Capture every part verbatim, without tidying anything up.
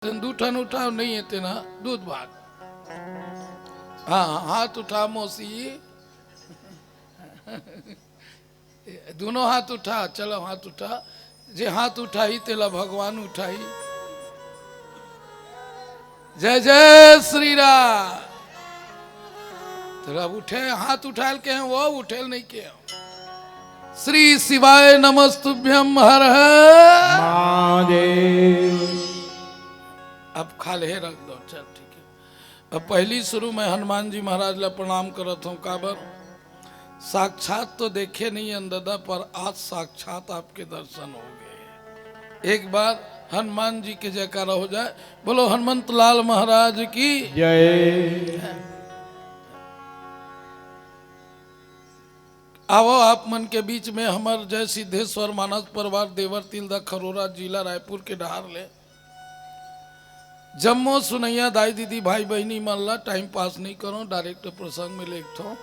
तेन दू ठन उठाव, नहीं हे तेन ह दूध भात। हाँ, हाथ उठा मौसी, दुनों हाथ उठा, चलो हाथ उठा। जे हाथ उठाही तेला भगवान उठाही। जय जय श्री राम। तेला उठे, हाथ उठायल के हे, वो उठेल नहीं के हे। श्री शिवाय नमस्तुभ्यम हर हर। महादेव। अब खाल्हे रख दो, चल ठीक हे। अब पहली शुरू में हनुमान जी महाराज ला प्रणाम करत हूँ। काबर? साक्षात तो देखे नहीं हन ददा, पर आज साक्षात आपके दर्शन हो गए। एक बार हनुमान जी के जयकारा हो जाए। बोलो हनुमंत लाल महाराज की। जय। आवो आप मन के बीच में हमर जय सिद्धेश्वर मानस परिवार देवर तिलदा खरोरा जिला रायपुर के डहार ले। जम्मो सुनैया दाई दीदी भाई बहिनी मन ला time pass नहीं करो, direct प्रसंग में लेगथो।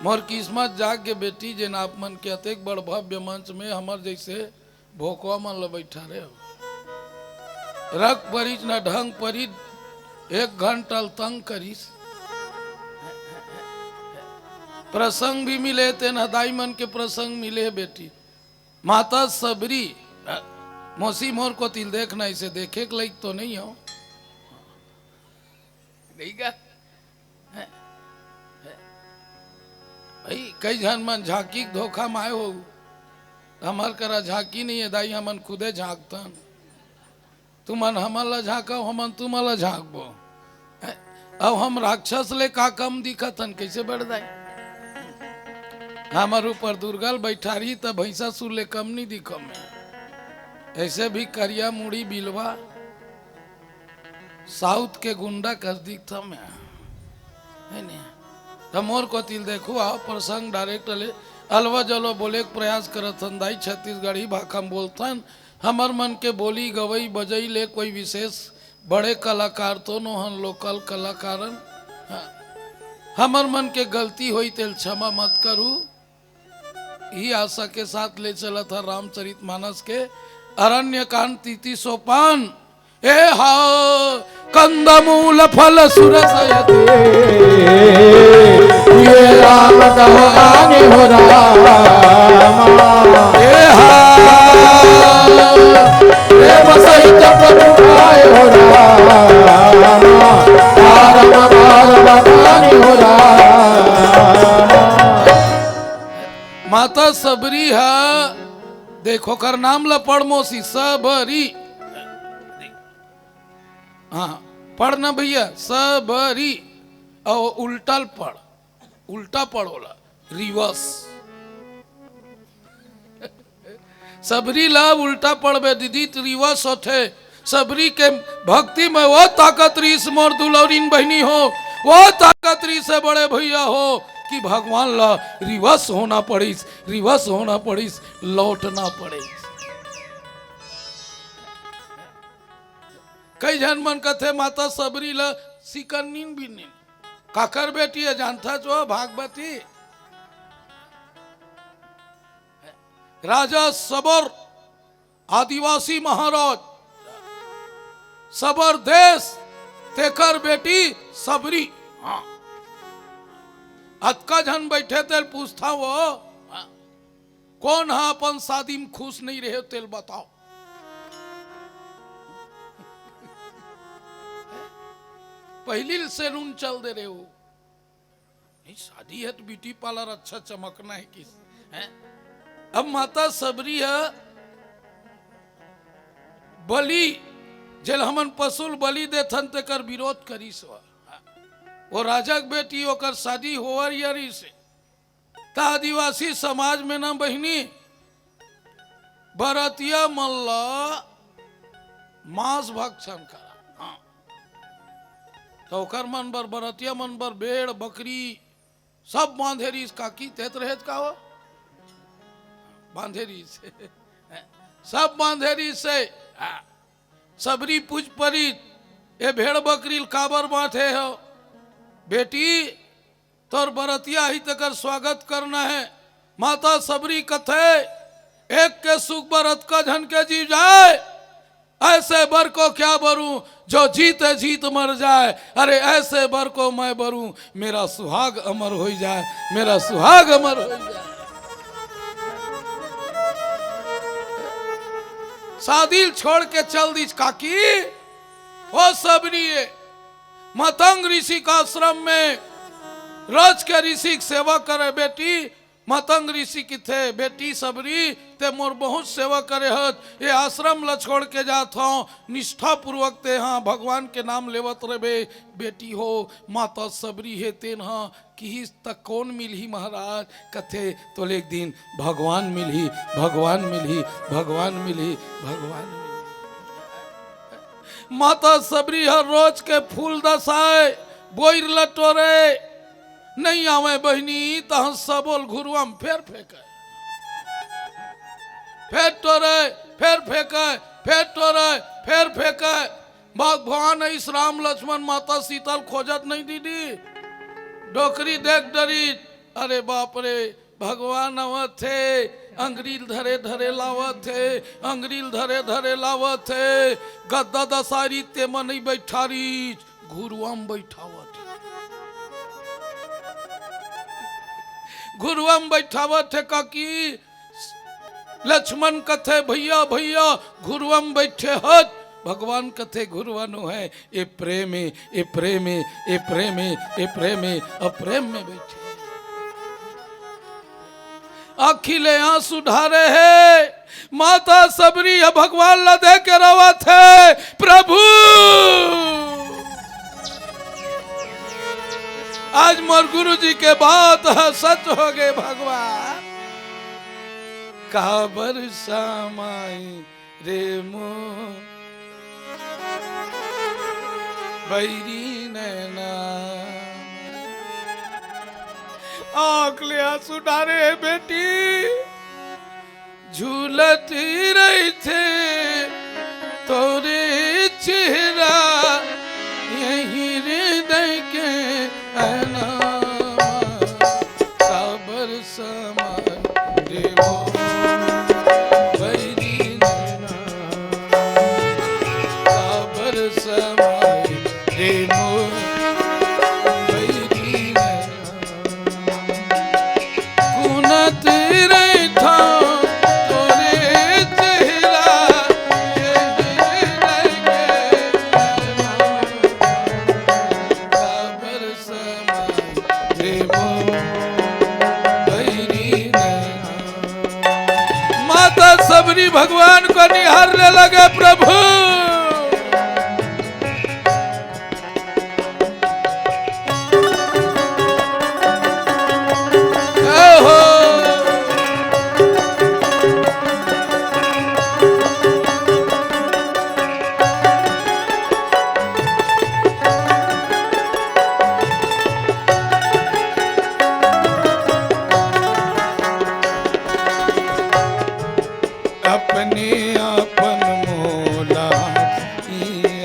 मोर किस्मत जाग गे बेटी, जेन आप मन के अतेक बड़ भव्य मंच में हमर जैसे भोकवा मन ल बैठा रहे हो। रख परिस न ढंग परिस, एक घंटा ल तंग करिस। प्रसंग भी मिले, तेन ह दाई मन के प्रसंग मिले बेटी। माता सबरी, मौसी मोर कोति ल देखना, इसे देखे के लायक तो नहीं हो। नहीं गा? हैं? हैं? भाई, कई झन मन झांकी के धोखा म आए हो। हमर करा झांकी नहीं हे दाई, हमन खुदे झांकथन। तुमन हमन ला झांकव, हमन तुमन ला झांकबो। हैं? अब हम राक्षस ले का कम दिखत हन, कैसे बड़ दाई? हमर ऊपर दुर्गा ल बैठा रही त भैंसासुर ले कम नहीं दिखो मैं। ऐसे भी करिया मुड़ी बिलवा। South के गुंडा कस दिखथव मैं, है ने? त मोर कोति ल देखो, आओ प्रसंग direct ले। अलवा जलो बोले के प्रयास करत हन दाई, छत्तीसगढ़ी भाखा म बोलथन। हमर मन के बोली, गवई, बजई ले कोई विशेष बड़े कलाकार तो नो हन, local कलाकारन। हाँ। हमर मन के गलती होई तेल क्षमा मत करू। ही आशा के साथ ले चलत ह रामचरित मानस के अरण्य कांड तीती सोपान। ए हा कंदमूल फल सुरस यते, ये राम कहानी हो रामा। ए हा प्रेम सहित प्रभु आए हो रामा, पारम पारम पानी हो रामा। माता सबरी ह, देखो कर नाम ल पढ़ मौसी, सबरी। हाँ, पढ़ ना भैया, सबरी। अउ उल्टा ल पढ़, उल्टा पढ़ ओला, reverse। सबरी ला उल्टा पढ़बे दीदी, त reverse होथे। सबरी के भक्ति में वो ताकत रहिस, मोर दुलौरिन बहिनी हो, वो ताकत रहिस हे बड़े भैया हो, कि भगवान ला reverse होना पड़िस, reverse होना पड़िस, लौटना पड़िस। कई झन मन कथे माता सबरी ला सिकन्निन बिन्निन। काकर बेटी हे जानथा जो भागवती? राजा सबर, आदिवासी महाराज, सबर देश, तेकर बेटी सबरी। हाँ। अतका झन बैठे तेल पूछथा वो, हाँ। कोन ह अपन शादी म खुश नहीं रहे तेल बताओ। पहली ल saloon चल दे रहे हो। नहीं, शादी हे त beauty parlour अच्छा चमकना हे किस, हैं? अब माता सबरी ह बलि, जेल हमन पशु ल बलि देथन, तेकर विरोध करिस हो। वो राजा के बेटी, ओकर शादी होवइया रहिस हे। त आदिवासी समाज में ना बहिनी, बरतिया मन ला मांस भक्षण करा। हाँ। त ओकर मन बर, बरतिया मन बर भेड़, बकरी सब बांधे रहिस। काकी, तेत रहेत का हो? बांधे रहिस। सब बांधे रहिस हे। हाँ। सबरी पूछ परिस, ए भेड़ बकरी ल काबर बांधे हो? बेटी, तोर बरतिया ही तेकर स्वागत करना हे। माता सबरी कथे, एक के सुख बर अतका झन के जीव जाए, ऐसे बर को क्या बरूं, जो जीते जीत मर जाए। अरे ऐसे बर को मैं बरूं, मेरा सुहाग अमर हो जाए, मेरा सुहाग अमर हो जाए। शादी छोड़ के चल दीज काकी, हो सबरी हे। मतंग ऋषि का आश्रम में रच के ऋषि के सेवा करे बेटी। मतंग ऋषि किथे, "बेटी सबरी, ते मोर बहुत सेवा करे हत, ये आश्रम ल छोड़ के जात हव, निष्ठापूर्वक ते हा भगवान के नाम लेवत रहे बेटी हो।" माता सबरी हे तेन हा किहिस, "त कौन मिलही महाराज?" कथे, "तोले एक दिन भगवान मिलही, भगवान मिलही, भगवान मिलही, भगवान मिलही।" माता सबरी हर रोज के फूल दसाए, बोइर ल टोरे, नहीं आवे बहिनी, तहन सबोल घुरुआ म फेर फेंके। फेर टोरे, फेर फेंके, फेर टोरे, फेर फेंके। भगवान इस राम लक्ष्मण माता सीता ल खोजत नहीं दीदी। डोकरी देख डरी, अरे बाप रे, भगवान आवत हे, अंगरी ल धरे धरे लावत हे, अंगरी ल धरे धरे लावत हे। गद्दा दसारी ते मन ही बैठारी, घुरुआ म बैठावत हे। घुरुआ म बैठावत हे काकी। लक्ष्मण कथे, "भैया, भैया, घुरुआ म बैठे हत।" भगवान कथे, "घुरुआ नो हे, ए प्रेम हे, ए प्रेम हे, ए प्रेम हे, ए प्रेम हे, अ प्रेम में बैठे।" आँखी ले आंसू ढारे हे, माता सबरी ह भगवान ला देख के रोवत हे, "प्रभु, आज मोर गुरु जी के बात ह सच हो गे भगवान।" काबर समाई रे मोर बैरी नैना। आँख ले आंसू डारे हे बेटी, झूलत रहिथे तोरे चेहरा, यही हृदय के अनामा। काबर समाए रे मोर बैरी नैना, काबर समाए रे मोर बैरी नैना। गुनत रहिथंव तोरे चेहरा, ये हृदय के अनामा। काबर समाए रे मोर बैरी नैना। माता सबरी भगवान को निहारने लगे, "प्रभु।" जय हो। अपने अपन मोला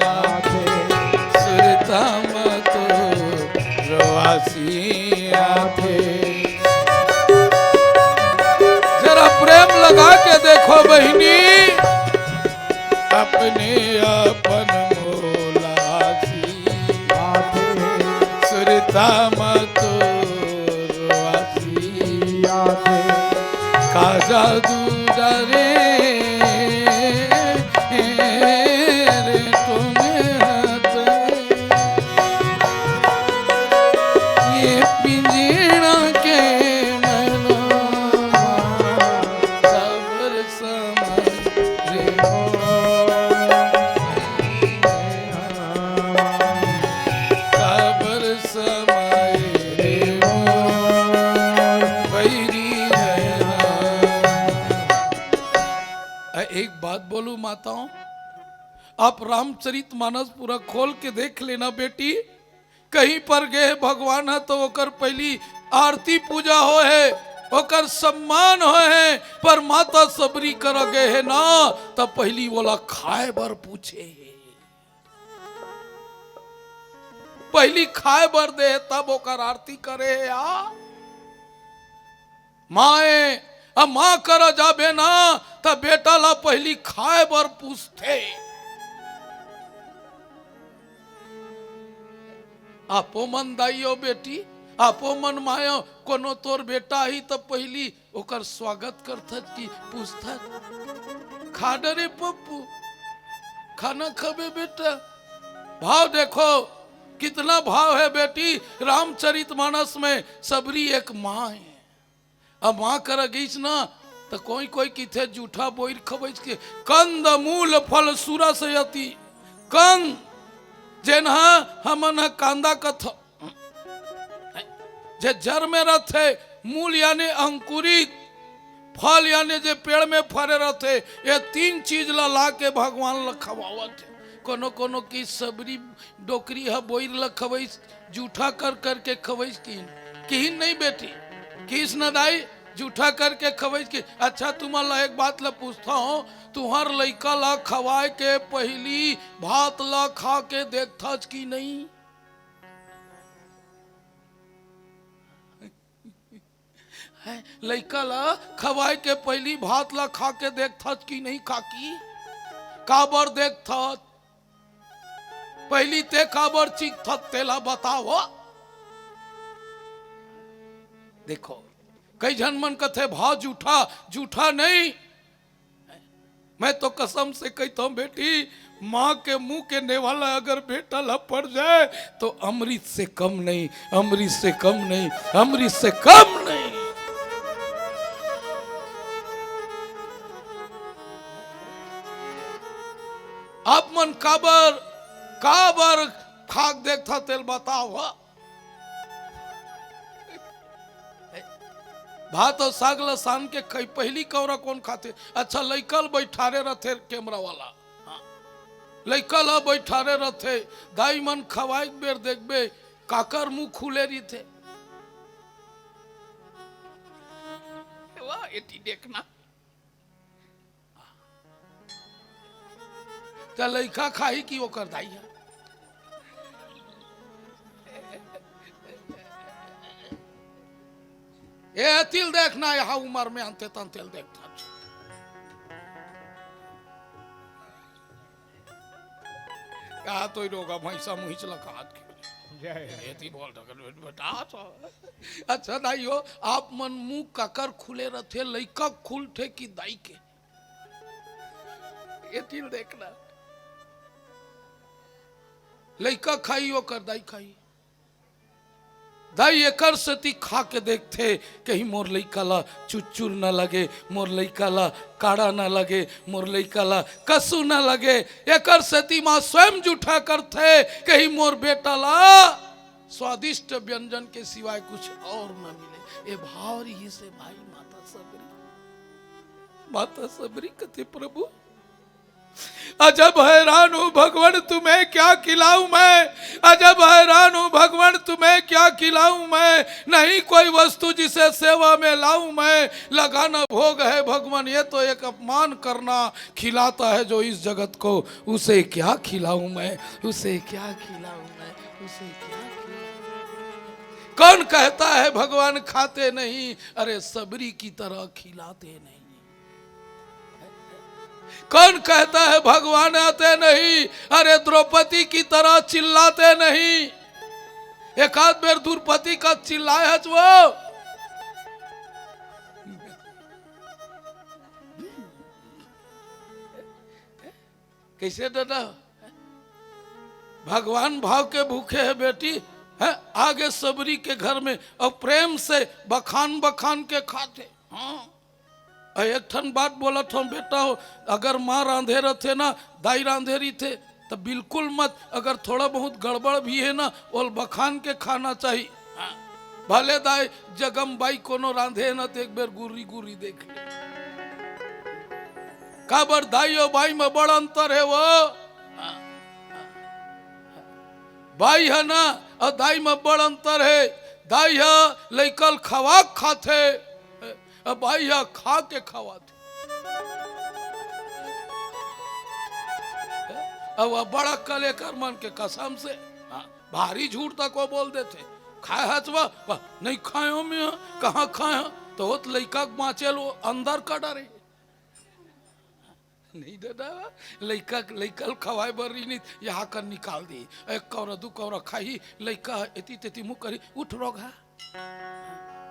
आथे, सुरता म तो रोवासी आथे। जरा प्रेम लगा के देखो बहिनी, अपने अपन मोला आथे, सुरता म तो रोवासी आथे। का जादू डारे रे टोने हाथ, ये पिंजरा के मना काबर समाए रे मोर, काबर समाए रे मोर बैरी नैना। अ, एक बात बोलूं माताओं, आप रामचरित मानस पूरा खोल के देख लेना बेटी, कहीं पर गे हे भगवान ह तो ओकर पहली आरती पूजा होए हे, ओकर सम्मान होए हे, पर माता सबरी करा गे हे ना, त पहली ओला खाए बर पूछे हे, पहली खाए बर दे हे, तब ओकर आरती करे हे। आ माए, अब माँ करा जाबे ना, त बेटा ला पहली खाए बर पूछथे। आपो मन दाई हो बेटी, आपो मन माय हो, कोनो तोर बेटा ही त पहिली ओकर स्वागत करथच कि पूछथच, "खा डरे पप्पू, खाना खबे बेटा?" भाव देखो, कितना भाव है बेटी। रामचरितमानस में सबरी एक माँ है। अब माँ करा गईस ना, त कोई कोई किथे जूठा बोइर खबईस के, "कंद मूल फल सुरस यति।" कंद, जेन ह हमन ह कांदा कथन, जे जर में रथे, मूल यानी अंकुरित, फल यानी जे पेड़ में फरे रथे, ये तीन चीज ला ला के भगवान ला खवावत हे। कोनो कोनो की सबरी डोकरी ह बोइर ला खवईस, जूठा कर कर के खवईस किन, किहिन नहीं बेटी, किस न दाई, जूठा करके खवईस किन। अच्छा, तुमन ला एक बात ला पूछता हूँ, तुहर लइका ला खवाए के पहिली भात ला खा के देखथच कि नहीं? हैं? लइका ला खवाए के पहिली भात ला खा के देखथच कि नहीं काकी? काबर देखथच? पहिली ते काबर चीखथच तेला बताव। देखो, कई झन मन कथे, "भा जूठा, जूठा नहीं।" मैं तो कसम से कहता हूँ बेटी, माँ के मुंह के नेवाला अगर बेटा ला पड़ जाए तो अमृत से कम नहीं, अमृत से कम नहीं, अमृत से कम नहीं। आप मन काबर, काबर खाक देखथव तेल बताव, हा? भात अउ साग ल सान के खई, पहिली कौरा कोन खाथे? अच्छा, लइका ल बइठारे रथे कैमरा वाला, हाँ। लइका ल बइठारे रथे, दाई मन खवाए के बेर देखबे, काकर मुंह खुले रहिथे। वाह, एती देखना। त लइका खाही कि ओकर दाई ह? ए, तिल देखना, यहाँ उमर में अंते तंते ल देखता। कहा तो ही रोगा भैंसा मुहिच लखात के। जय। ए, ती बोल रहा, बेटा तो। अच्छा दाई हो, आप मन मुंह काकर खुले रथे, लइका खुलथे कि दाई के? एती ल देखना। लइका खाई, ओकर दाई खाई। दाई एकर सेती खा के देखथे, कहीं मोर लइका ला चुचुर न लगे, मोर लइका ला काड़ा न लगे, मोर लइका ला कसू न लगे। एकर सेती माँ स्वयं जूठा करथे, कहीं मोर बेटा ला स्वादिष्ट व्यंजन के सिवाय कुछ और न मिले। ए भाव रहिसे भाई माता सबरी। माता सबरी कथे, "प्रभु, अजब हैरान हूँ भगवान, तुम्हें क्या खिलाऊं मैं? अजब हैरान हूँ भगवान, तुम्हें क्या खिलाऊं मैं? नहीं कोई वस्तु जिसे सेवा में लाऊं मैं। लगाना भोग है भगवान, ये तो एक अपमान करना। खिलाता है जो इस जगत को, उसे क्या खिलाऊं मैं? उसे क्या खिलाऊं मैं? उसे क्या खिलाऊं?" कौन कहता है भगवान खाते नहीं? अरे, सबरी की तरह खिलाते नहीं। कौन कहता है भगवान आते नहीं? अरे, द्रौपदी की तरह चिल्लाते नहीं। एक आध बेर द्रौपदी का चिल्लाए हच वो। कैसे दादा? भगवान भाव के भूखे है बेटी, है आगे सबरी के घर में, और प्रेम से बखान बखान के खाथे। हाँ। अउ एक ठन बात बोलत हूँ बेटा हो, अगर माँ रांधे रथे ना, दाई रांधे रहिथे, त बिल्कुल मत। अगर थोड़ा बहुत गड़बड़ भी है ना, ओल बखान के खाना चाही। हाँ। भले दाई जगम बाई कोनो रांधे ना, त एक बेर गुर्री गुर्री देख ले। काबर दाई अउ बाई में बड़ अंतर है वो। हाँ। बाई ह ना, अउ दाई में बड़ अंतर है। दाई ह लइका ल खवा के खाथे, अब भाई, यह खा के खवाथे। अब वह बड़ा कलेकर मन के कसम से, हाँ, भारी झूठ तक वो बोल देथे, "खाए हच बा?" "बा, नहीं खाए हो मैं, कहाँ खाए हो?" तो वो तो लइका के बाँचे ल वो अंदर का डरे। नहीं दादा, लइका, लइका ल खवाए बर रहिनिस, यहाँ कर निकाल दी। एक कौरा, दू कौरा खाही, लइका ह एती तेती मुँह करी, उठ रोगहा।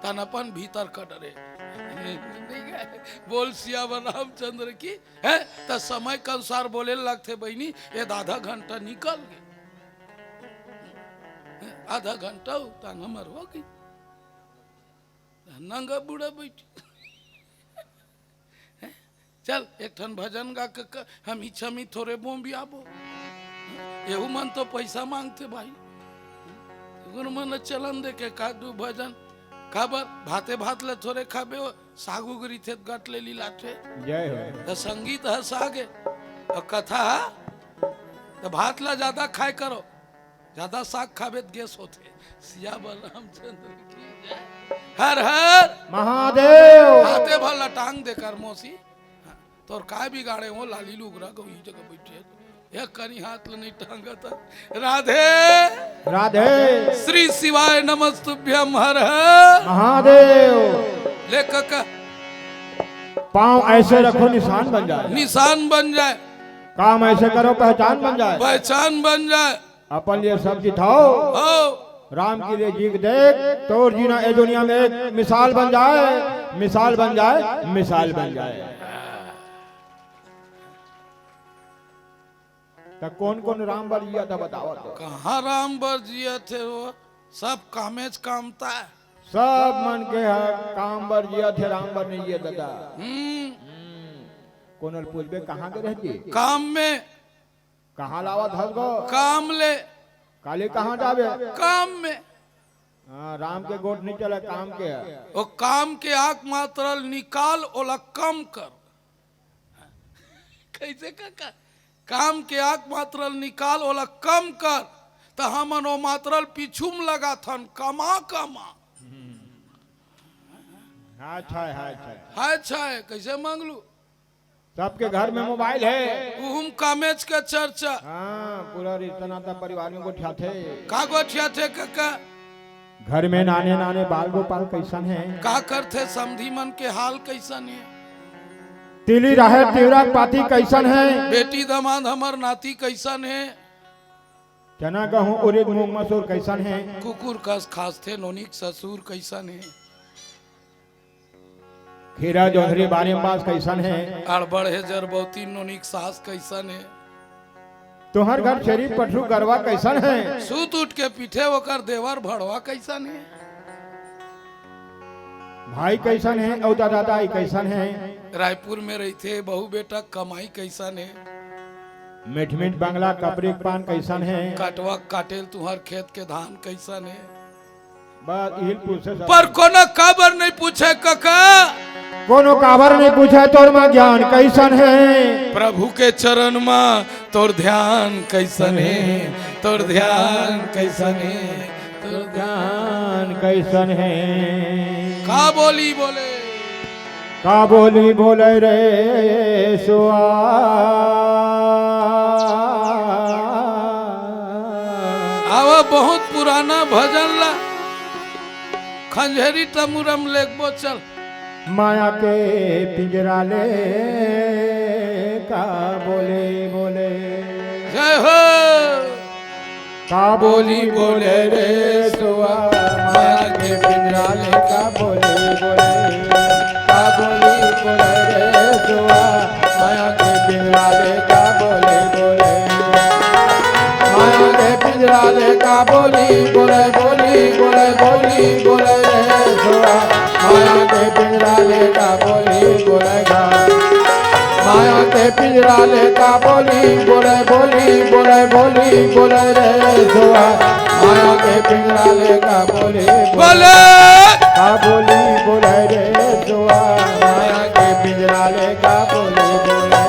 तन अपन भीतर का डरे। नहीं गए। बोल सियावर रामचंद्र की, है? त समय के अनुसार बोले लगथे बहिनी, ये आधा घंटा निकल गए। आधा घंटा हो, तन हमर हो गई। नंगा बूढ़ा बैठी। चल, एक ठन भजन गा के क-, हम इच्छा में थोरे बोम भी आबो। एहू मन तो पैसा मांगथे भाई। गुरु मन चलन दे के का दू भजन। काबर? भाते भात ले थोरे खाबे, वो साग उगरी थे गट ले लीलाथे। जय हो। त संगीत ह साग हे। अउ कथा ह? त भात ला ज्यादा खाए करो। ज्यादा साग खाबे त गैस होथे। सियावर रामचंद्र की जय। हर हर महादेव। हाथे भर लटांग दे कर मौसी। हाँ, तोर काय बिगाड़े हो, लाली लुगरा गौरी जगह बैठे। एक कनी हाथ ल नहीं टांगत। राधे। राधे। श्री शिवाय नमस्तुभ्यम हर हर। महादेव। लेखक। पाँव ऐसे रखो निशान बन जाए। निशान बन जाए। काम ऐसे करो पहचान बन जाए। पहचान बन जाए। अपन लिए सब जिताओ। हो। राम के लिए जी के देख, तोर जीना ए दुनिया में एक मिसाल बन जाए, मिसाल बन जाए, मिसाल बन जाए। त कौन कौन राम बर जिया था बताओ तो। कहाँ राम बर जिया थे वो? सब कामेच कामता है। सब मन के ह काम बर जिया थे, राम बर नहीं जिया दादा। हम्म। कोनो ल पूछबे कहाँ के रहती? काम में। कहाँ लावत हस गो? काम ले। काली कहाँ जाबे? काम में। हाँ, राम के गोठ नहीं चला, काम के है। वो काम के आंख मात्र ल निकाल, ओला कम कर। कैसे काका? काम के आंख मात्र ल निकाल, ओला कम कर, त हमन ओ मात्र ल पीछू म लगाथन, कमा, कमा। हाय छाय, हाय छाय। हाय छाय, कैसे मांगलू? सबके घर में मोबाइल है। उहुम कामेच के चर्चा। हाँ, पूरा रिश्ता नाता परिवार में गोठियाथे। का गोठियाथे काका? घर में नाने नाने बाल गोपाल कैसन है? का करथे समधी मन के हाल कैसन है? तिली राहेर तिवरा के पाती कैसन है? बेटी दामाद हमर नाती कैसन है? चना गहूं उरिद मूंग मसूर कैसन है? कुकुर कस खासथे नोनिक ससुर कैसन है? खीरा जोंधरी बारी बास कैसन है? अड़बड़ हे जरबौती नोनिक सास कैसन है? तुहर घर छेरी पठरू गरवा कैसन है? सूत उठ के पीठे ओकर देवर भड़वा कैसन है? भाई कैसन है? अउ दादा दाई कैसन है? रायपुर में रहिथे बहू बेटा कमाई कैसन है? मीठ मीठ बंगला कपरी के पान कैसन है? कटवा काटेल तुहर खेत के धान कैसन है? बस इही ल पूछे सब। पर कोनो काबर नहीं पूछे कका। कोनो काबर नहीं पूछे तोर मा ज्ञान कैसन है? प्रभु के चरण मा तोर ध्यान कैसन है? तोर ध्यान कैसन है? तोर ध्यान कैसन है? का बोली बोले? का बोली बोले रे सुआ। आवा बहुत पुराना भजन ला खंजहरी तमुरम लेगबो चल। माया के पिंजरा ले का बोली बोले। जय हो। का बोली बोले रे सुआ, माया के पिंजरा ले का बोली बोले। का बोली बोले रे सुआ, माया के पिंजरा ले का बोली बोले। माया के पिंजरा ले का बोली बोले, बोली बोले, बोली बोले रे सुआ, माया के पिंजरा ले का बोली बोले गा। माया के पिंजरा ले का बोली बोले, बोली बोले, बोली बोले रे सुआ। माया के पिंजरा ले का बोली बोले। बोले। का बोली बोले रे सुआ। माया के पिंजरा ले का बोली बोले।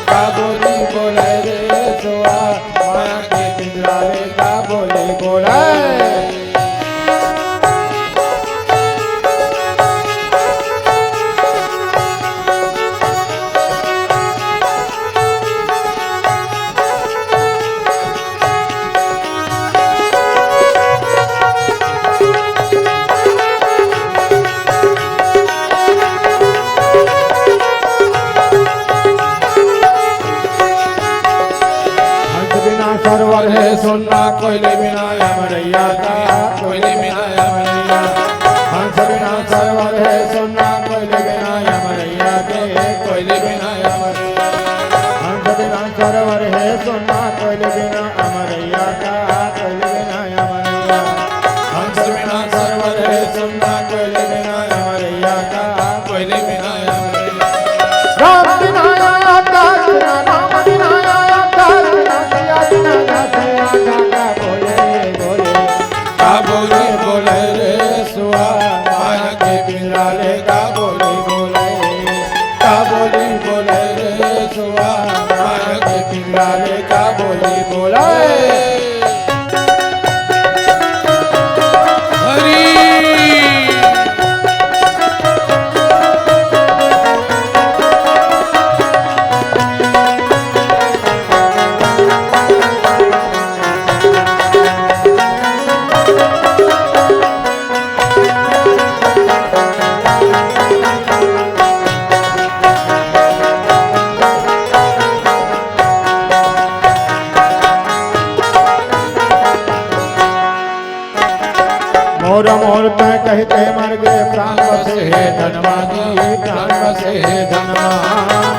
का बोली बोले रे सुआ। माया के पिंजरा ले का बोली बोले। सरवर हे सुनना कोयली बिना अमरैया का, कोयली बिना अमरैया। हंस बिना सरवर हे सुनना कोयली बिना अमरैया के, कोयली बिना अमरैया। हंस बिना सरवर हे सुनना कोयली बिना अमरैया का, कोयली बिना अमरैया। हंस बिना सरवर हे सुनना कोयली बिना अमरैया का, कोयली बिना अमरैया। राम बिना आया काज ना, राम बिना आया काज ना, सिया बिना ना, सिया का, का बोले, बोले। का बोली बोले रे सुआ, माया के पिंजरा ले का बोली बोले। का बोली बोले रे सुआ, माया के पिंजरा ले का बोली बोले। हरी। मोर मोर तैं कहिके मर गे, प्राण बसे हे धनमा गा, प्राण बसे हे धनमा।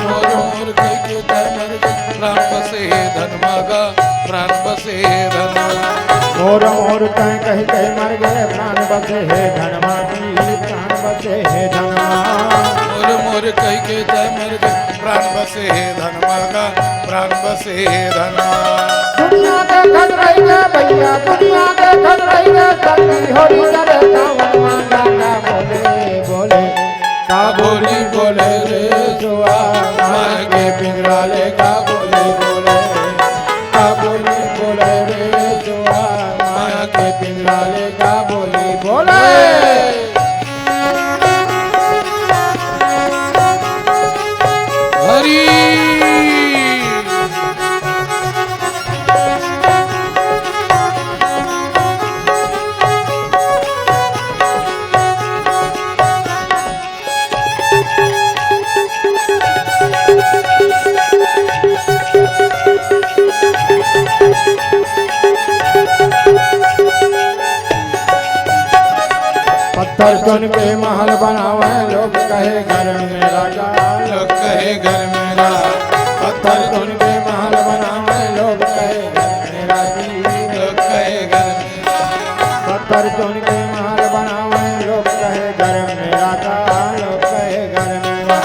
मोर मोर कहिके तैं मर गे, प्राण बसे हे धनमा गा, प्राण बसे हे धनमा। मोर मोर तैं कहिके मर गे, प्राण बसे हे धनमा गा, प्राण बसे हे धनमा। मोर मोर कहिके तैं मर गे, प्राण बसे हे धनमा गा, प्राण बसे हे धनमा। दुनिया देखत रहिगे भैया, दुनिया देखत रहिगे, सती होरी करे सावन मांगा का बोले, बोले। का बोली बोले रे सुआ, माया के पिंजरा ले का बोली बोले। का बोली बोले रे सुआ, माया के पिंजरा ले का बोली बोले। हरी। पत्थर चुन के महल बनावे, लोग कहे घर में राजा। लोग कहे घर में राजा। पत्थर चुन के महल बनावे, लोग कहे घर में राजा। लोग कहे घर में राजा। पत्थर चुन के महल बनावे, लोग कहे घर में राजा। लोग कहे घर में राजा।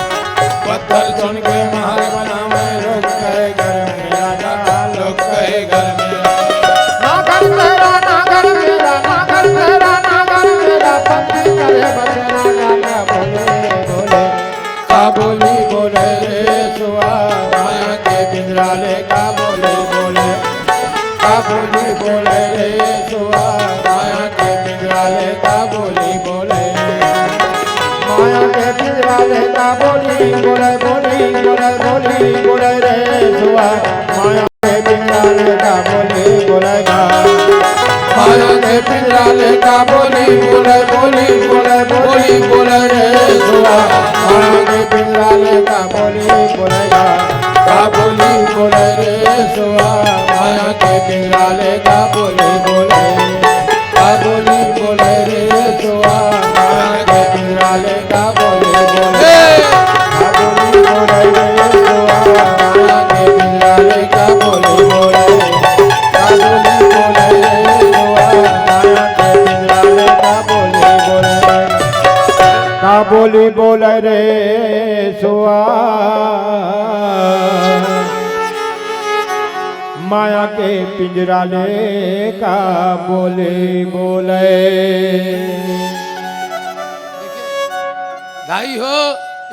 पत्थर चुन के महल बनावे, लोग कहे घर में राजा। लोग कहे घर में राजा। नागर तेरा, नागर मेरा, नागर तेरा, नागर मेरा, पंछी करे बसेरा, गाना बोले, बोले। का बोली बोले रे सुआ, माया के पिंजरा ले का बोली बोले। का बोली बोले रे सुआ, माया के पिंजरा ले का बोली बोले। माया के पिंजरा ले का बोली बोले, बोली बोले, बोली बोले रे सुआ, माया के पिंजरा ले का बोली बोले गा। माया के पिंजरा ले का बोली बोले, बोली बोले, बोली बोले रे सुआ। माया के पिंजरा ले का बोली बोले गा। का बोली बोले रे सुआ। माया के पिंजरा ले का बोली बोले। का बोली बोले रे सुआ, माया के पिंजरा ले का बोली बोले। का बोली बोले रे सुआ, माया के पिंजरा ले का बोली बोले। का बोली बोले रे सुआ, माया के पिंजरा ले का बोली बोले। का बोली बोले रे सुआ, माया के पिंजरा ले का बोली बोले। दाई हो,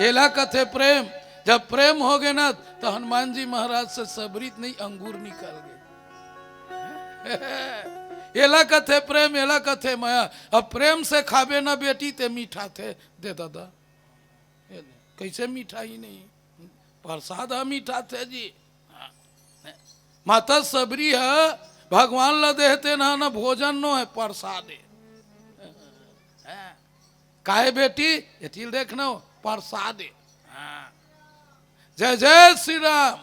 एला कथे प्रेम। जब प्रेम होगे ना, त हनुमान जी महाराज से सबरी नहीं, अंगूर निकल गे। एला कथे प्रेम, एला कथे मया। अब प्रेम से खाबे ना बेटी, ते मीठा थे दे दादा। कइसे मीठा ही नहीं, प्रसाद ह मीठा थे जी। माता सबरी ह भगवान ला देहते ना, ना भोजन नो है, प्रसाद है। काहे बेटी, एती ल देखना हो, प्रसाद है। जय जय श्री राम।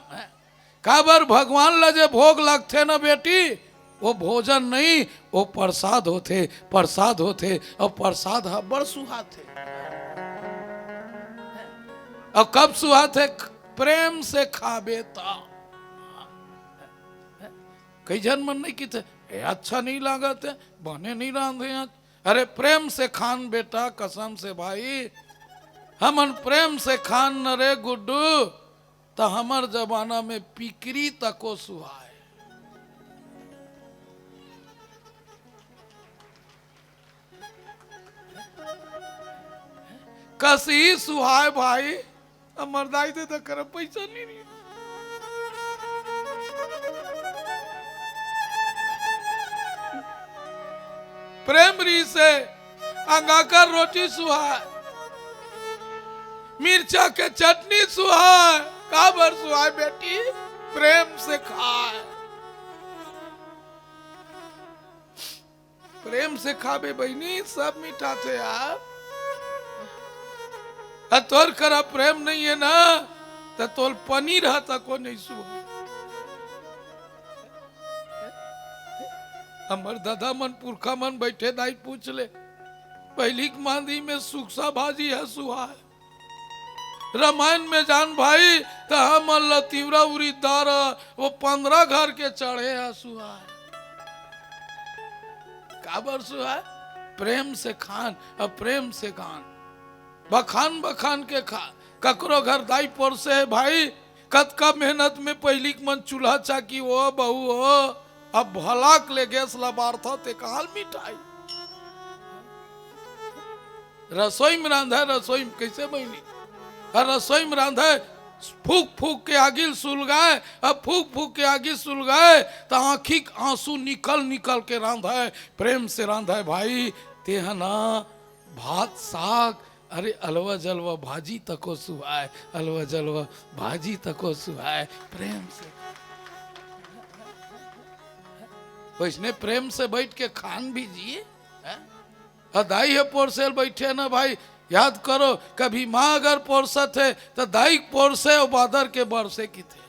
काबर भगवान ला जे भोग लगथे ना बेटी, वो भोजन नहीं, वो प्रसाद होथे, प्रसाद होथे, अउ प्रसाद ह बड़ सुहाथे। अउ कब सुहाथे? प्रेम से खाबे त। कई झन मन नहीं किथे, "ए, अच्छा नहीं लागत हे, बने नहीं रांधे आज।" अरे प्रेम से खान बेटा, कसम से भाई, हमन प्रेम से खान न रे गुड्डू, त हमर जमाना में पिकरी तको सुहाय। कसी सुहाय भाई, हमर दाई दे त करा पैसा नहीं रही। प्रेम री से अंगाकर रोटी सुहाय, मिर्चा के चटनी सुहाय। काबर सुहाय बेटी? प्रेम से खाय। प्रेम से खाबे बहिनी, सब मिठाथे यार। अ तोर करा प्रेम नहीं है ना, त तोल पनीर ह तको नहीं सुहा। हमर ददा मन, पुरखा मन बैठे दाई पूछ ले, पहिली के मांदी में सुकसा भाजी ह सुहाय। रमायन में जान भाई, त हमन ल तिवरा उरी दार, वो पंद्रह घर के चढ़े ह सुहाय। काबर सुहाय? प्रेम से खान अउ प्रेम से गान। बखान बखान के खा। ककरो घर दाई पोरसे हे भाई, कतका मेहनत में पहिली के मन चूल्हा चाकी हो, बहू हो, अब भलाक ले गैस ला बारथा, ते कहाल मिठाई। रसोई में रांधे, रसोई में कैसे बहिनी? अउ रसोई में रांधे, फूक फूक के आगिल सुलगाए, अब फूक फूक के आगिल सुलगाए, त आँखी के आंसू निकल निकल के रांधे, प्रेम से रांधे भाई, ते ह ना भात साग, अरे अलवा जलवा भाजी तको सुहाय, अलवा जलवा भाजी तको सुहाय, प्रेम से। वैसने प्रेम से बैठ के खान भी जी, हैं? अ दाई ह पोरसे ल बैठे ना भाई, याद करो, कभी माँ अगर पोरसत हे, त दाई के पोरसे अउ बादर के बरसे किथे।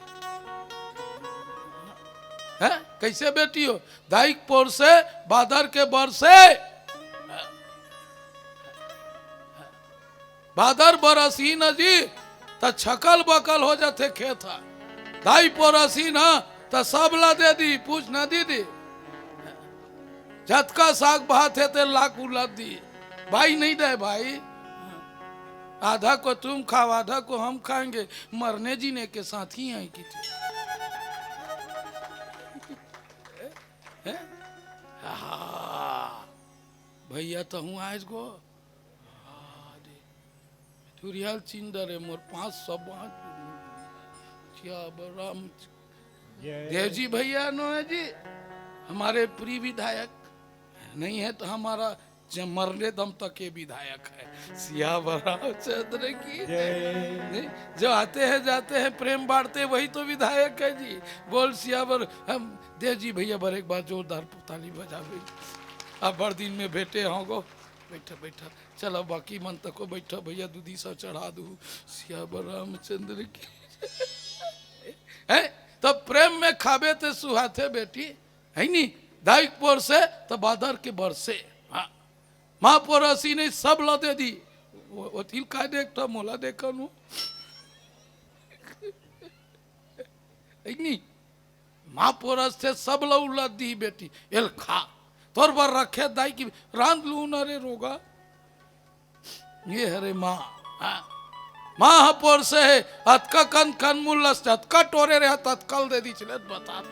हैं? कैसे बेटी हो? दाई के पोरसे, बादर के बरसे। बादर बरसही न जी, त छकल बकल हो जाथे खेत ह। दाई पोरसही न, त सब ला दे दी, पूछ न दीदी। जतका साग भात हे, ते लाख उलद दी। बाई नहीं दे भाई। आधा को तुम खाओ, आधा को हम खाएंगे, मरने जीने के साथ ही हैं कि। हैं? आहा। भैया, तहूँ आयस गो। हाँ, दे। तुरियाल चिंदर है मोर पाँच सौ पाँच। क्या बलराम। जय। देव जी भैया नो है जी, हमारे प्रिय विधायक। नहीं है तो हमारा ज-, मरने दम तक ये विधायक है। सियावर रामचंद्र की जय। नहीं, जो आते हैं जाते हैं प्रेम बांटते वही तो विधायक है जी। बोल सियावर, हम देव जी भैया बर एक बार जोरदार ताली बजावे। अब बड़ दिन में भेंटे होंगो। बैठा, बैठा। चला, बाकी मन तको बैठा भैया, दूधी सौ चढ़ा दू। सियावर रामचंद्र की। हैं? त प्रेम में खाबे ते सुहाथे बेटी, है नी? दाई के पोरसे त बादर के बरसे। हाँ। माँ पोरसी नहीं, सब ला दे दी। वो, वो तिल का देख था, मोला देखा नु। है नी? माँ पोरसथे, सब ल उलद दी बेटी, एल खा। तोर बर रखे दाई की रांध लू न रे रोगा। ये हरे माँ, हाँ। माँ ह पोरसे हे, अतका कन कन मुल्लस, अतका टोरे रहे, ततकल दे दी चले, बता।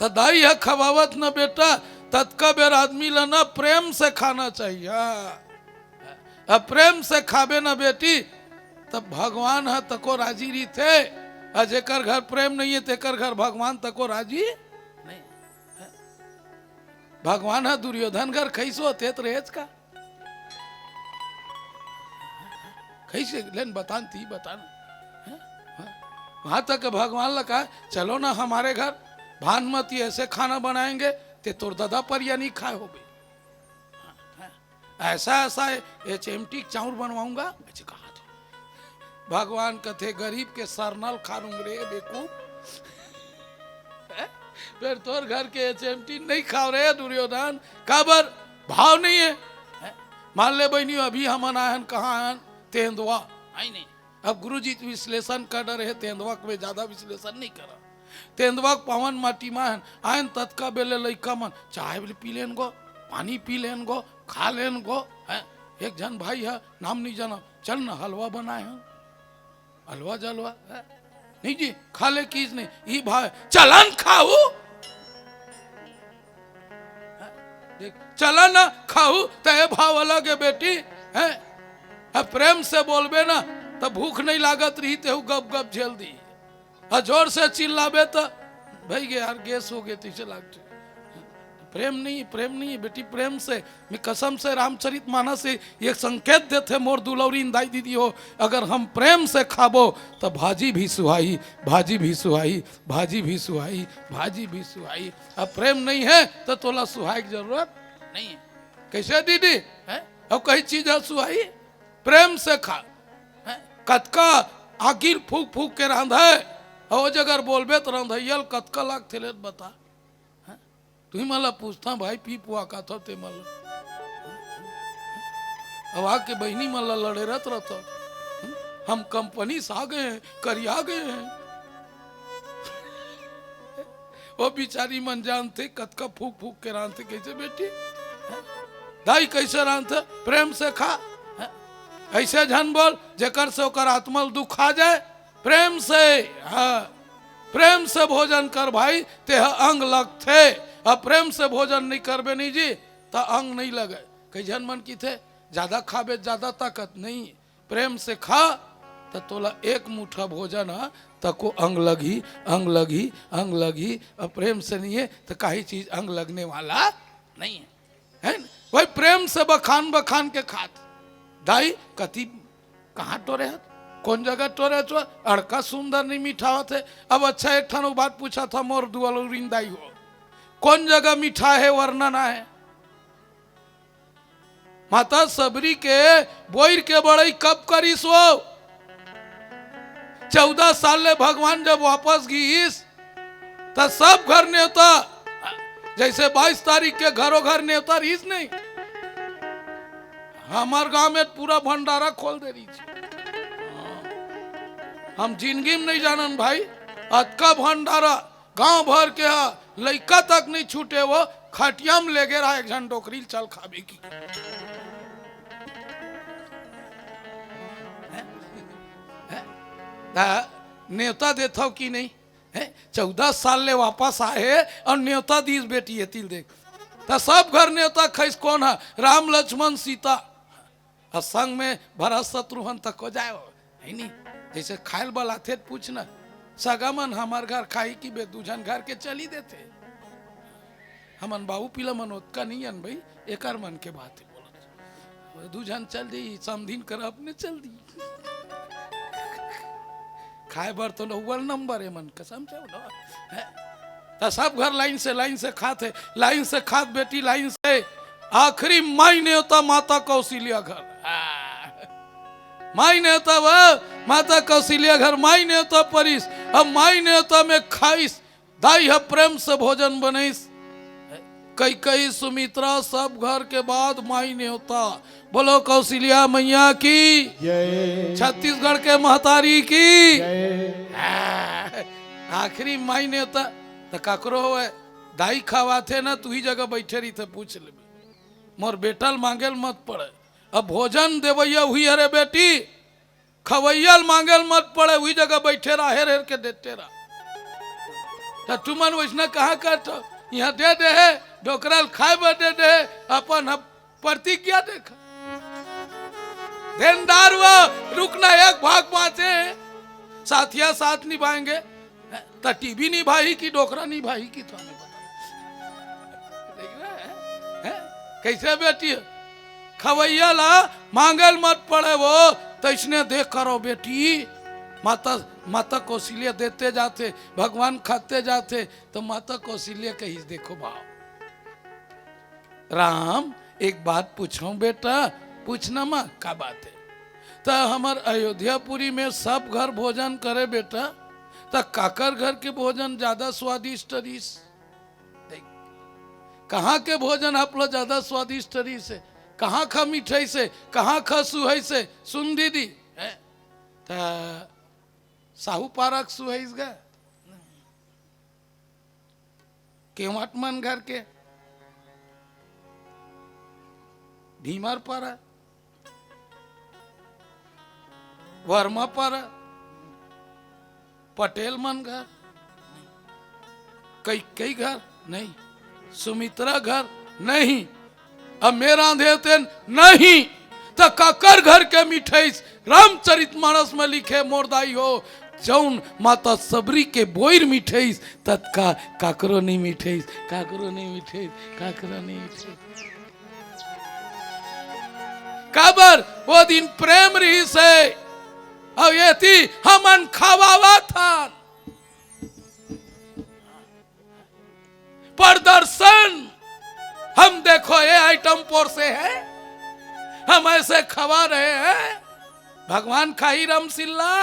त दाई ह खवावत न बेटा, ततका बेर आदमी ल न प्रेम से खाना चाहिए। हाँ। अब प्रेम से खाबे न बेटी, तब भगवान ह तको राजी रहिथे। अउ जेकर घर प्रेम नहीं है, तेकर घर भगवान तको राजी नहीं। भगवान ह दुर्योधन घर खइस होते त रहेच का? खइस, लेन बतान ती, बतान। हैं? हाँ। वहां तक भगवान ला कहा, "चलो ना हमारे घर, भानुमति ऐसे खाना बनाएंगे, ते तोर ददा परिया नहीं खाए होबे।" हाँ, हाँ। ऐसा, ऐसा है, ये चेमटी चाउर बनवाऊंगा। अच्छा, कहा तो। भगवान कथे, "गरीब के सरना ल खा नोहूं रे बेवकूफ।" हैं? फेर तोर घर के एचएमटी नहीं खाव रे दुर्योधन, काबर? भाव नहीं हे। हैं? मान ले बहिनी, अभी हमन आए हन, कहाँ आए हन? तेंदवा, है नहीं? अब गुरुजी विश्लेषण कर डरे हे, तेंदवा के मैं ज्यादा विश्लेषण नहीं करा। तेंदवा के पावन माटी मा आए हन, आए हन ततका बेले लइका मन चाय पी लेन गो, पानी पी लेन गो, खा लेन गो, हैं? एक झन भाई हे, नाम नहीं जाना, चल न हलवा बनाए हन। हलवा जलवा, हैं? नहीं जी, खा ले किस नहीं, ई भाव, चलन खाऊ, हैं? देख, चलन खाऊ, त ए भाव अलग हे बेटी, हैं? अब प्रेम से बोलबे ना, त भूख नहीं लागत रही, तेहू गप गप झेल दी। आ जोर से चिल्लाबे त, "भई गे यार, गैस हो गे," तइसे लागथे। प्रेम नहीं, प्रेम नहीं हे बेटी, प्रेम से, मैं कसम से रामचरित मानस से ये संकेत देथे मोर दुलौरी दाई दीदी हो, अगर हम प्रेम से खाबो त भाजी भी सुहाई, भाजी भी सुहाई, भाजी भी सुहाई, भाजी भी सुहाई। अब प्रेम नहीं हे त तोला सुहाई के जरूरत नहीं हे। कैसे दीदी? हैं? अब कई चीज हे सुहाई? प्रेम से खा। हैं? कतका आगिल फूक फूक के रांधे, अउ ओ जगह बोलबे त रंधइया ल कतका लागथे ले बता। हैं? तुही मन ला पूछथंव भाई, पी पुआ का थव ते मन ला। अब आके बहिनी मन ला लड़े रहत रहथव। हम कंपनी से आ गए हैं, करिया गए हैं। ओ बिचारी मन जानथे, कतका फूक फूक के रांधथे, कइसे बेटी? हैं? दाई कइसे रांधथे? प्रेम से खा। हैं? अइसे झन बोल, जेकर से ओकर आत्मा ल दुखा जाए। प्रेम से, हाँ, प्रेम से भोजन कर भाई, तेह अंग लगथे। अब प्रेम से भोजन नहीं करबे नहीं जी, त अंग नहीं लगे। कई झन मन किथे, "ज्यादा खाबे, ज्यादा ताकत नहीं।" प्रेम से खा, त तोला एक मुठा भोजन ह, तको अंग लगही, अंग लगही, अंग लगही। अब प्रेम से नहीं हे, त काही चीज अंग लगने वाला नहीं हे, है न? वही प्रेम से बखान बखान के खात। दाई, कति, कहाँ टोरे हत? कोन जगह टोरे हत? अड़का सुंदर नहीं मिठावत हे। अब अच्छा, एक ठन बात पूछा था मोर दुलौरिन दाई हो, कोन जगह मिठा हे, वर्णन आहे? माता सबरी के बोइर के बड़ई कब करिस वो? चौदह साल ले भगवान जब वापस गिस, त सब घर नेवता, जैसे बाईस तारीख के घरों घर नेवता रहिस नहीं, हमर गांव में पूरा भंडारा खोल दे रहिस। हम जिंदगी में नहीं जानन भाई, अतका भंडारा गांव भर के ह, लइका तक नहीं छूटे, वो खटिया में लेगे रहा एक झन डोकरी ल चल खाबे की। हैं? हैं? ता नेवता देथव कि नहीं? हैं? चौदह साल ले वापस आए हे अउ नेवता दीस बेटी, एती ल देख। त सब घर नेवता खइस, कोन ह? राम लक्ष्मण सीता। अउ संग में भरत शत्रुघ्न तक हो जाए हो, है नी? जैसे खायल बलाथे त पूछ न, सगा मन हमर घर खाही कि बे, दू झन घर के चली देथे। हमन बाऊ पीला मन ओतका नहीं अन भाई, एकर मन के बात हे बोलत। दू झन चल दी, समधिन कर अपने चल दी। खाए बर तो नौवल नंबर हे मन कसम से बोलो। हैं? त सब घर लाइन से, लाइन से खात हे, लाइन से खात बेटी, लाइन से। आखिरी माई नेवता माता कौशल्या घर। आ। माई नेवता वो, माता कौशल्या घर, माई नेवता परिस। अब माई नेवता में खाइस, दाई ह प्रेम से भोजन बनइस। कैकई, सुमित्रा, सब घर के बाद माई नेवता। बोलो कौशल्या मैया की। जय। छत्तीसगढ़ के महतारी की। जय। आ, आखिरी माई नेवता त काकरो होवय, दाई खवाथे ना, तुही जगह बैठे रहिथे, पूछ लेबे। मोर बेटा ल मांगे ल मत पड़े। अब भोजन देवैया उही हरे बेटी, खवैया ल मांगे ल मत पड़े, उही जगह बैठे रहा, हेर हेर के देते रहा। त तुमन वैसना कहाँ करत हो? यहाँ दे दे हे, डोकरा ल खाए बर दे दे हे, अपन ह प्रतिज्ञा देखा। देनदार वो, रुकना एक भाग बांचे, साथिया साथ निभाएंगे। त टीवी निभाही कि डोकरा निभाही कि थाने बता। देख रहे हैं? हैं? कैसे बेटी हे? खवैया ला मांगे ल मत पड़े वो, तैसने देख करो बेटी। माता, माता कौशल्या देते जाथे, भगवान खाते जाथे, त माता कौशल्या कहिस, देखो भाव। राम, एक बात पूछंव बेटा, पूछना माँ, का बात हे? त हमर अयोध्यापुरी में सब घर भोजन करे बेटा, त काकर घर के भोजन ज्यादा स्वादिष्ट रहिस? देख, कहाँ के भोजन आप ला ज्यादा स्वादिष्ट रहिस हे? कहाँ खा मिठाइस हे? कहाँ खा सुहाइस हे? सुन दीदी, हैं? त साहू पारा के सुहाइस गा? केवट मन घर के, भीमर पारा, वर्मा पारा, पटेल मन घर, कई कई घर नहीं, सुमित्रा घर नहीं, अम्मे रांधे तेन नहीं, त काकर घर के मिठाइस? रामचरित मानस में लिखे मोर दाई हो, जौन माता सबरी के बोइर मिठाइस, ततका काकरो नहीं मिठाइस, काकरो नहीं मिठाइस, काकरो नहीं मिठाइस। काबर? वो दिन प्रेम रहिस हे, अउ एती हमन खवावत हन। प्रदर्शन। हम देखो ये आइटम पोरसे हैं, हम ऐसे खवा रहे हैं, भगवान खाही रमसिल्ला।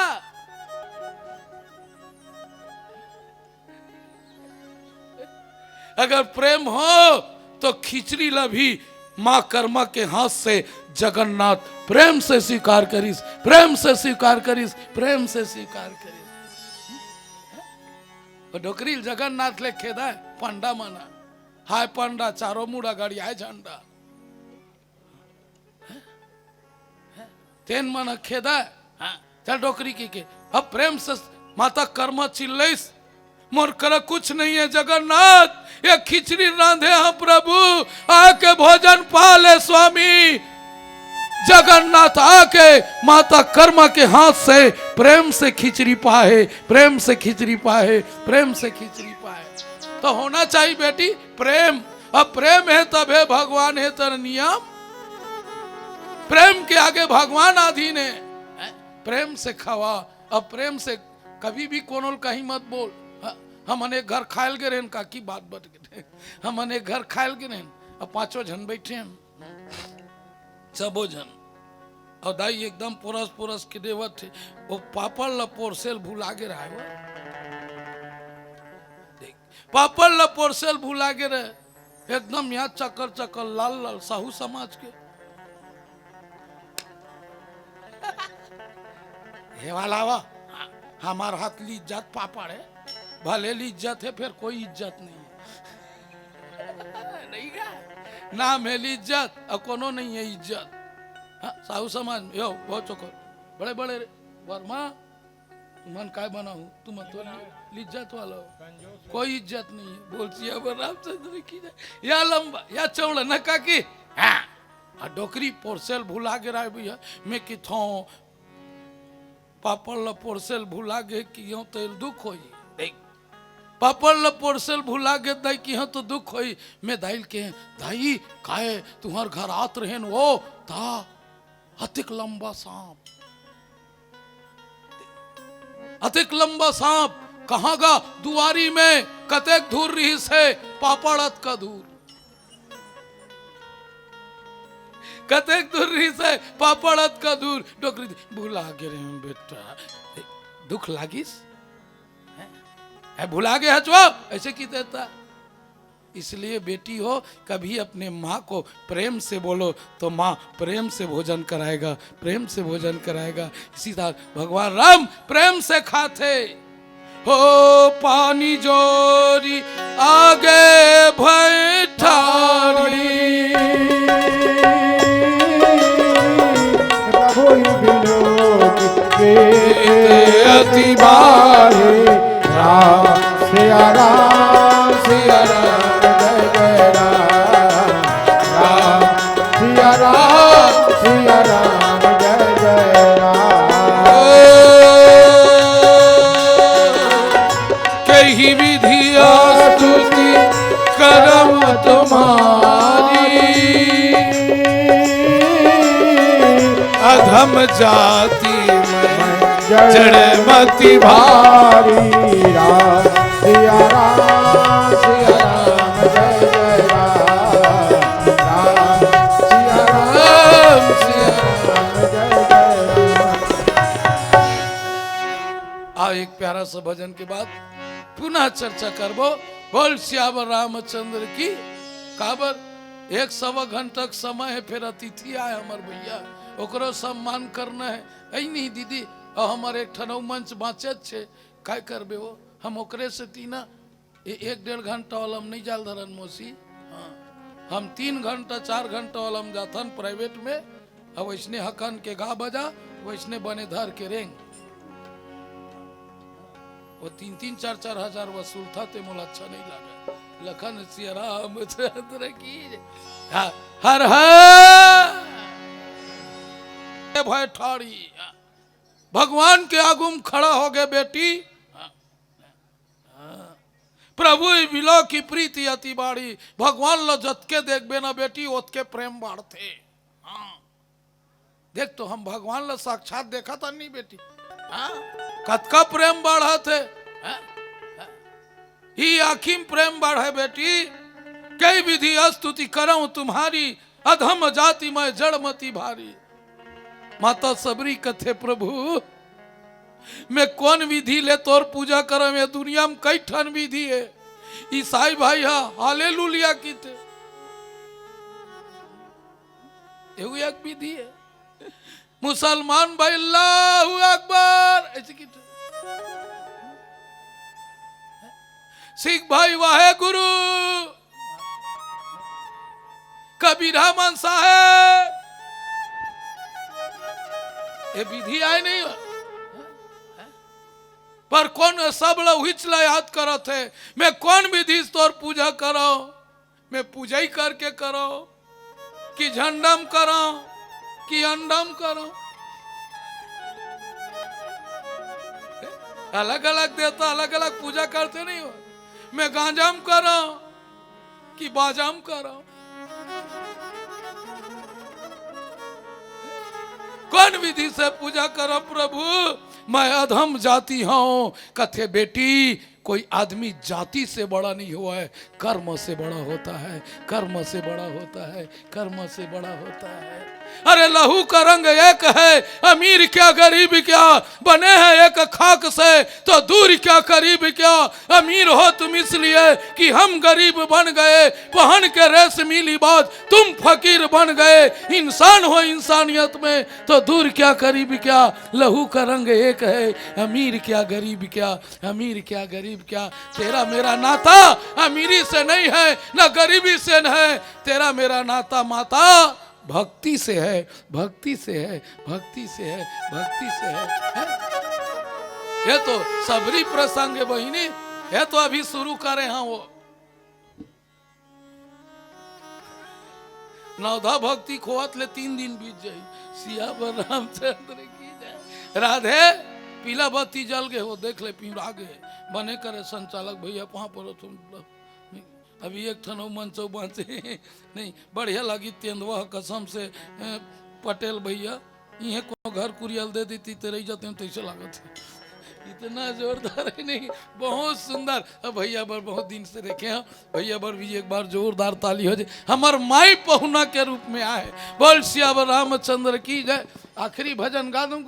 अगर प्रेम हो तो खिचड़ी ला भी माँ कर्मा के हाथ से जगन्नाथ प्रेम से स्वीकार करिस, प्रेम से स्वीकार करिस, प्रेम से स्वीकार करिस। वो डोकरी ल जगन्नाथ ले खेदा है, पंडा मना। हाय पंडा, चारों मुड़ा गाड़ी आय झंडा। तेन मन खेदा है। हाँ, चल डोकरी के, के। अब प्रेम से माता कर्मा चिल्लइस, मोर करा कुछ नहीं है जगन्नाथ, ये खिचड़ी रांधे हैं प्रभु, आके भोजन पा ले स्वामी। जगन्नाथ आके माता कर्मा के हाथ से प्रेम से खिचड़ी पाए, प्रेम से खिचड़ी पाए, प्रेम से खिचड़ी पाए। तो होना चाहिए बेटी प्रेम। अब प्रेम है तभे भगवान है तर नियम। प्रेम के आगे भगवान आधीन है। हैं? प्रेम से खावा। अब प्रेम से कभी भी कोनो ल कहीं मत बोल। ह-, हमन एक घर खायल गे रहेन, काकी बात बट गे। हमन एक घर खायल गे रहेन, अब पांचों झन बैठे हन, सबो झन। अउ दाई एकदम पोरस पोरस के देवत हे, वो पापड़ ल पोरसेल भुला गे रहे वो। देख, पापड़ ल पोरसेल भुला गे रहे, एकदम यहाँ चकर चकर लाल लाल साहू समाज के। हे वाला वो, हमार हाथ लिज्जत पापड़ है, भले लिज्जत है, फिर कोई इज्जत नहीं है। नहीं का? नाम है लिज्जत, अउ कोनो नहीं है इज्जत। हाँ, साहू समाज में, यो, बहुत चोकर, बड़े बड़े वर्मा, तुमन काय बना हो? तुमन तो लि-, लिज्जत वाला हो। कोई इज्जत नहीं है। बोल सियावर रामचंद्र की जय। या लंबा, या चौड़ा, न काकी? हाँ। आ डोकरी पोरसेल भुला गे राय भैया, मैं किथों पापड़ ल पोरसेल भुला गे कि यूं तो एल दुख होई। देख, पापड़ ल पोरसेल भुला गे दाई कि हाँ तो दुख होई। मैं दाई ल के, दाई, काय तुहर घर आत रहेन वो, ता अतेक लंबा सांप, अतेक लंबा सांप कहाँ गा? दुआरी में कतेक दूर रहिस हे? पापड़ अतका दूर। कतेक दूर रहिस हे? पापड़ अतका दूर। डोकरी भुला गे रहे बेटा। दुख लागिस? हैं? हैं, भुला गे हच वो? ऐसे की देता। इसलिए बेटी हो, कभी अपने माँ को प्रेम से बोलो तो माँ प्रेम से भोजन कराएगा, प्रेम से भोजन कराएगा। इसी तरह भगवान राम प्रेम से खाथे। हो पानी जोरी आगे भैठारी। प्रभु विनोद के अति भारी। राम सिया राम सिया राम जय जय राम। राम सिया राम सिया राम जय जय राम। कही विधि स्तुति करम तुम्हारी। अधम जाति में जड़ मति भारी। राम सिया राम सिया राम जय जय राम। राम सिया राम सिया राम जय जय राम। के बाद पुनः चर्चा करबो। बोल सियावर रामचंद्र की। काबर एक सवा घंटा के समय हे, फेर अतिथि आए हमर भैया, ओकरो सम्मान करना हे। ऐ नहीं दीदी, अउ हमर एक ठन अउ मंच बाँचेच छे, काय करबे वो? हम ओकरे से तीना ए-, एक डेढ़ घंटा वाला हम नहीं जाल धरन मौसी। हाँ, हम तीन घंटा चार घंटा वाला हम जाथन प्राइवेट में। अब वैसने हकन के गा बजा, वैसने बने धर के रेंग। वो तीन तीन चार चार हजार वसूल था, ते मोला अच्छा नहीं लगा। लखन सिया रामचंद्र की जय। ह-, हर हर। ए भाई ठाड़ी, भगवान के आगू में खड़ा हो गए बेटी। प्रभु बिलो की प्रीति अति बाड़ी। भगवान लो जतके देखबे ना बेटी, ओतके प्रेम बाढ़थे। हाँ। देख तो, हम भगवान ला साक्षात देखत हन नहीं बेटी। हाँ? कतका प्रेम बाढ़त हे। हाँ? हाँ? ही आँखी में प्रेम बाढ़े बेटी। कई विधि स्तुति करऊं तुम्हारी, अधम जाति मैं जड़मति भारी। माता सबरी कथे, प्रभु, मैं कौन विधि ले तोर पूजा करम? ये दुनिया में कई ठन विधि हे। ईसाई भाई हा हालेलुया किथे, एहू एक विधि हे। मुसलमान भाई अल्लाहू अकबर ऐसे किथे। सिख भाई वाहे गुरु। कबीर मन साहेब, ये विधि आए नहीं हो। पर कौन सब ला उहिच ला याद करत हे, मैं कौन विधि से तोर पूजा करऊं? मैं पूजा ही करके करऊं कि झंडम करऊं कि अंडम करऊं? अलग अलग देवता अलग अलग पूजा करते नहीं हो। मैं गांजम करऊं कि बाजम करऊं? कौन विधि से पूजा करऊं प्रभु? मैं अधम जाति हूं। कथे बेटी, कोई आदमी जाति से बड़ा नहीं हुआ है, कर्म से बड़ा होता है, कर्म से बड़ा होता है, कर्म से बड़ा होता है। अरे लहू का रंग एक है, अमीर क्या गरीब क्या, बने हैं एक खाक से, तो दूर क्या करीब क्या। अमीर हो तुम इसलिए कि हम गरीब बन गए, पहन के रेशमी लिबास तुम फकीर बन गए। इंसान हो इंसानियत में तो दूर क्या करीब क्या। लहू का रंग एक है, अमीर क्या गरीब क्या, अमीर क्या गरीब क्या। तेरा मेरा नाता अमीरी से नहीं है, ना गरीबी से नहीं है। तेरा मेरा नाता माता भक्ति से है, भक्ति से है, भक्ति से है, भक्ति से है। हैं? ये तो सबरी प्रसंग है बहिनी, ये तो अभी शुरू करे हैं वो। नवधा भक्ति खोवत ले तीन दिन बीत जाही। सियावर रामचंद्र की जय। राधे, पीला बत्ती जल गए हो, देख ले, पिंवरा गए। बने करे संचालक भैया, वहां पर हो तुम। अभी एक ठन अउ मंच अउ बांचे। नहीं, बढ़िया लगी तेंदुआ कसम से, ए, पटेल भैया, इहे कोनो घर कुरिया ल दे देती ते रही जाते हैं, तैसे लागत है। इतना जोरदार है नहीं, बहुत सुंदर। अब भैया बर बहुत दिन से देखे हैं, भैया बर भी एक बार जोरदार ताली हो जाए। हमर माई पहुना के रूप में आए, बोल सियावर रामचंद्र की जय। आखिरी भजन गा दूं।